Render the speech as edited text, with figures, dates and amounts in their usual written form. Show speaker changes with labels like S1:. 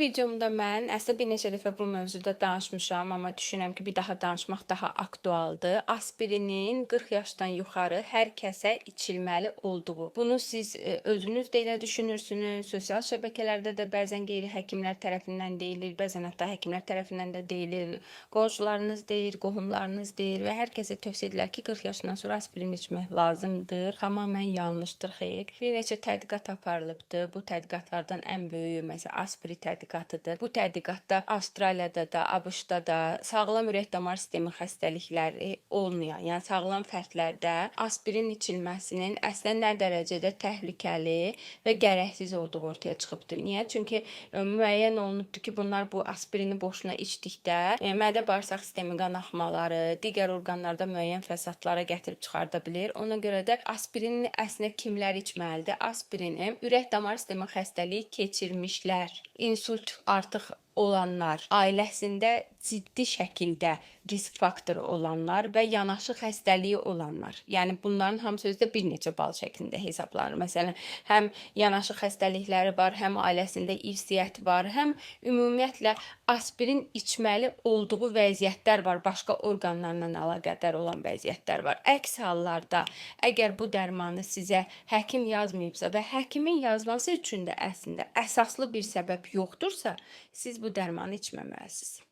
S1: videomda mən əslində bir neçə dəfə bu mövzuda danışmışam, amma düşünürəm ki, bir daha danışmaq daha aktualdır. Aspirinin 40 yaşdan yuxarı hər kəsə içilməli olduğu. Bunu siz özünüz də elə düşünürsünüz. Sosial şəbəkələrdə də bəzən qeyri-həkimlər tərəfindən deyilir, bəzən hətta həkimlər tərəfindən də deyilir. Qonşularınız deyir, qohumlarınız deyir və hər kəsə tövsiyə edirlər ki, 40 yaşından sonra aspirin içmək lazımdır. Tamamilə yanlışdır, xeyr. Bir neçə tədqiqat aparılıbdır. Bu tədqiqatlardan ən böyüyü məsələn aspirin tədqiqatıdır. Bu tədqiqatda Avstraliyada da, ABŞ-da da sağlam ürək-damar sistemi xəstəlikləri olmayan, yəni sağlam fərdlərdə aspirin içilməsinin əslində nə dərəcədə təhlükəli və gərəksiz olduğu ortaya çıxıbdır. Niyə? Çünki müəyyən olunubdur ki, bunlar bu aspirini boşuna içdikdə mədə-bağırsaq sistemi qanaxmaları, digər orqanlarda müəyyən fəsadlara gətirib çıxarda bilir. Ona görə də aspirini əslində kimlər içməlidir? Aspirini ürək-damar sistemi xəstəliyi keçirmişlər, insult artıq olanlar, ailəsində ciddi şəkildə risk faktoru olanlar və yanaşı xəstəliyi olanlar. Yəni bunların hamısı özü də bir neçə bal şəklində hesablanır. Məsələn, həm yanaşı xəstəlikləri var, həm ailəsində irsiyyət var, həm ümumiyyətlə aspirin içməli olduğu vəziyyətlər var, başqa orqanlarla əlaqədar olan vəziyyətlər var. Əks hallarda əgər bu dərmanı sizə həkim yazmayıbsa və həkimin yazması üçün də əslində əsaslı bir səbəb yoxdursa, siz bu dərmanı içməməlisiniz.